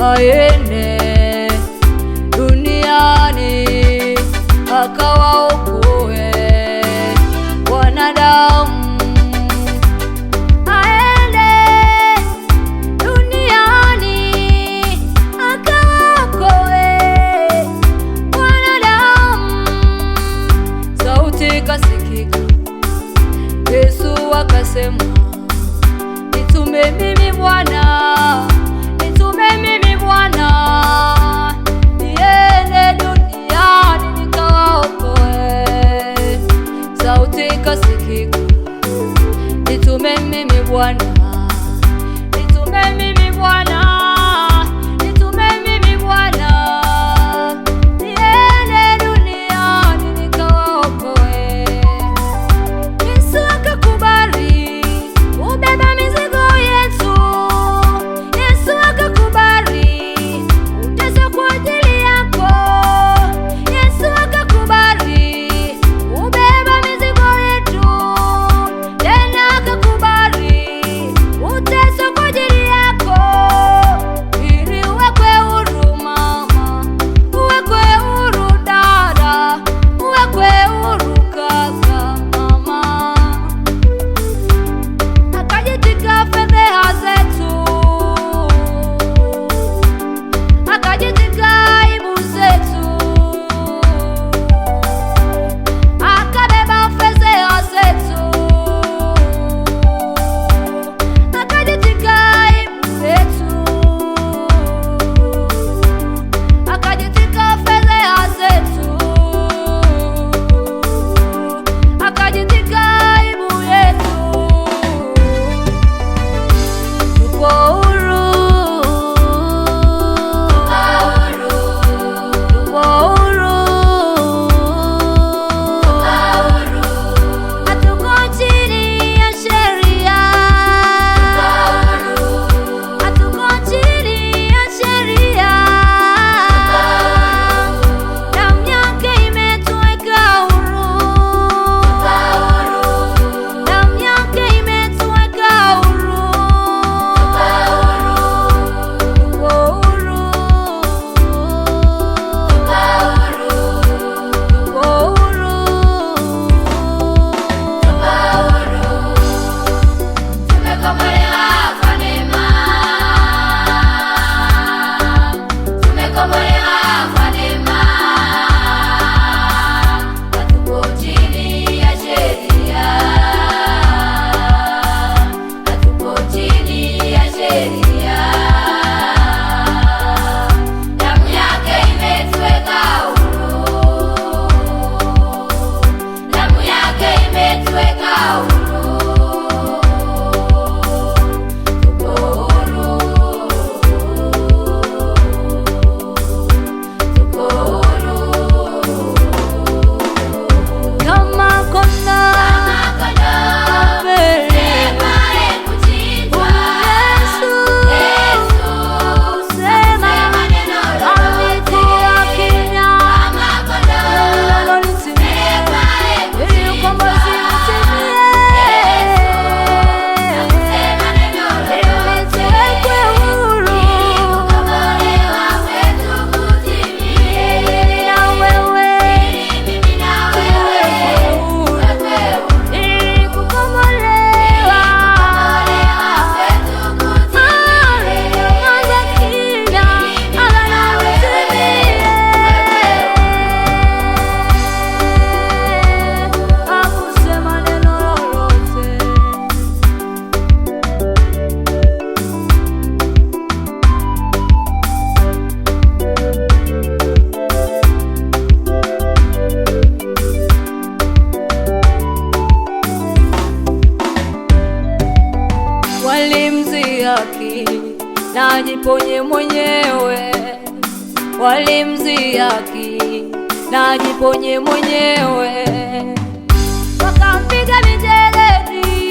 Aende duniani akawaokoe wanadamu. Aende duniani akawaokoe wanadamu. Sauti ikasikika, Yesu akasema, nitume mimi Bwana, nitume mimi Bwana, niende duniani nikawaokoe. Sauti ikasikika, nitume mimi Bwana, nitume mimi Bwana, nitume mimi Bwana, niende duniani nikawaokoe. Yesu akakubali kubeba mizigo yetu. Yesu akakubali kuteswa kwa ajili yako. Yesu akakubali kubeba mizigo yetu. Tena akakubali kuteswa kwa ajili yako, ili uwekwe huru mama, uwekwe huru dada, uwekwe huru kaka, mama. Akajitika fedheha zetu, akajitika aibu zetu, akabeba fedheha zetu, akajitika aibu zetu, akajitika fedheha zetu, akajitika aibu yetu. Tupo huru, tupo huru, hatuko chini ya sheria, hatuko chini ya sheria. Damu yake imetuweka huru, damu yake imetuweka huru. Tupo huru, tupo huru. Tumekombolewa kwa neema, tumekombolewa kwa neema, hatuko chini ya sheria, hatuko chini ya sheria. Damu yake imetuweka huru, damu yake imetuweka huru. Tuko huru, tuko huru. Kama kondoo Kama kondoo mbele aendaye kuchinjwa, Yesu Yesu sema hakusema neno lolote. alikuwa kimya, Kama kondoo nalo litimie, aendaye ili ukombozi kuchinjwa, utimie, hakusema neno ili lolote. tuwekwe huru, Ili kukombolewa kwetu kutimie. mimi na wewe Ili mimi na wewe tuwekwe huru, tuwekwe huru. ili kukombolewa. Kukombolewa kwetu kutimie. Nyamaza kimya, agano litimie. Hakusema neno lolote. Walimdhihaki na ajiponye mwenyewe, walimdhihaki na ajiponye mwenyewe, wakampiga mijeledi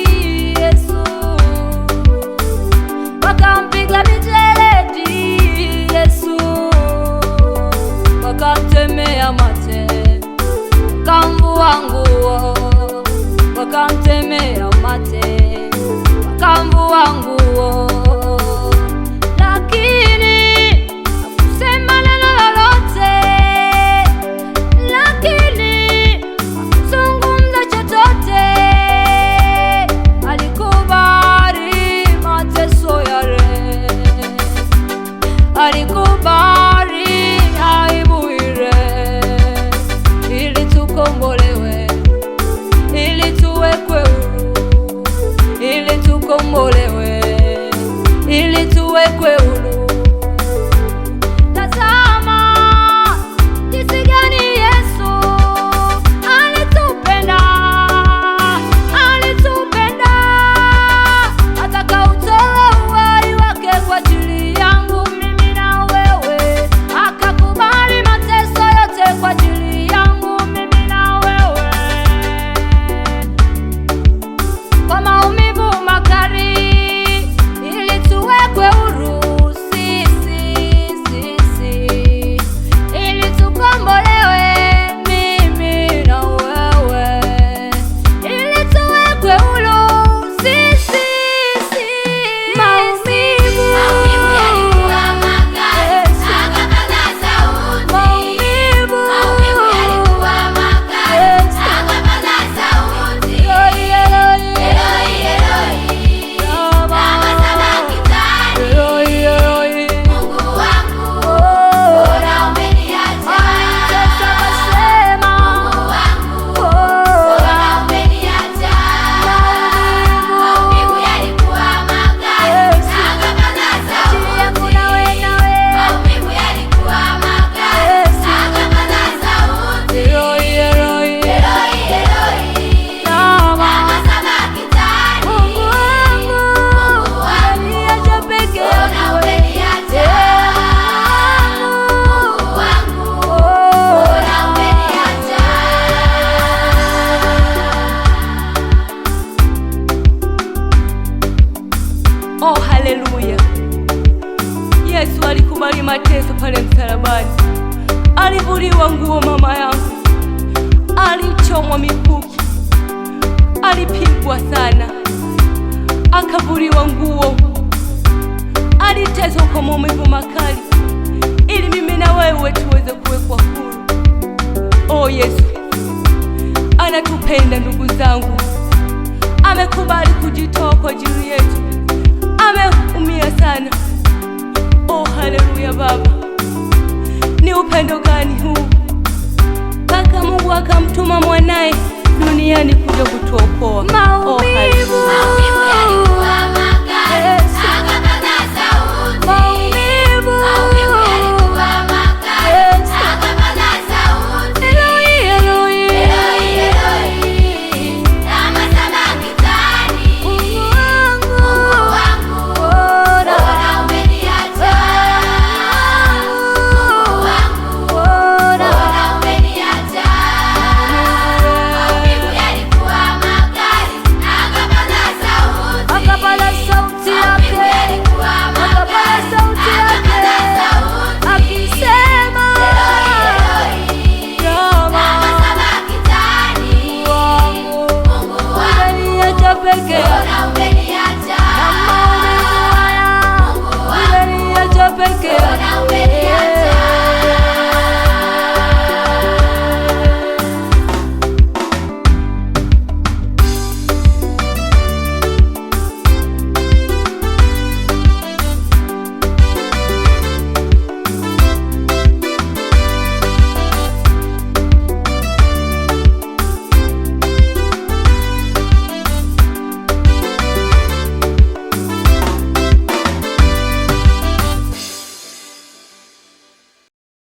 Yesu, wakampiga mijeledi Yesu, wakamtemea mate, wakamvua nguo, wakamtemea mate, wakamvua nguo, lakini ili tuwekwe huru. Tazama jinsi gani Yesu alitupenda, alitupenda akautoa uhai wake kwa ajili yangu mimi na wewe, akakubali mateso yote kwa ajili yangu mimi na wewe, kwa maumivu makali ili tuwekwe huru sisi, sisi, ili tukombolewe mimi na wewe, ili tuwekwe huru sisi, sisi. Maumivu, Maumivu yalikuwa makali, Yesu. akapaza sauti. Maumivu, Maumivu yalikuwa makali, Yesu. akapaza sauti. Eloi, Eloi, Eloi, Eloi, lama. lama sabakitani. Eloi, Eloi, Mungu wangu, oh. mbona umeniacha? Aliteswa akasema, Mungu wangu, oh. mbona umeniacha? Maumivu yalikuwa makali, Yesu. akapaza Ajili yangu sauti. nawe, nawe. Maumivu yalikuwa makali, Yesu. akapaza sauti. Eloi, Eloi, Eloi, Eloi, lama. lama sabakitani. Mungu wangu, Mungu wangu, umeniacha peke mbona yangu. umeniacha? Mungu wangu, Oh. mbona umeniacha? Oh, haleluya! Yesu alikubali mateso pale msalabani, alivuliwa nguo mama yangu, alichomwa mikuki, alipigwa sana, akavuliwa nguo, aliteswa kwa maumivu makali, ili mimi na wewe tuweze kuwekwa huru. Oh, Yesu anatupenda ndugu zangu, amekubali kujitoa kwa ajili yetu, ameumia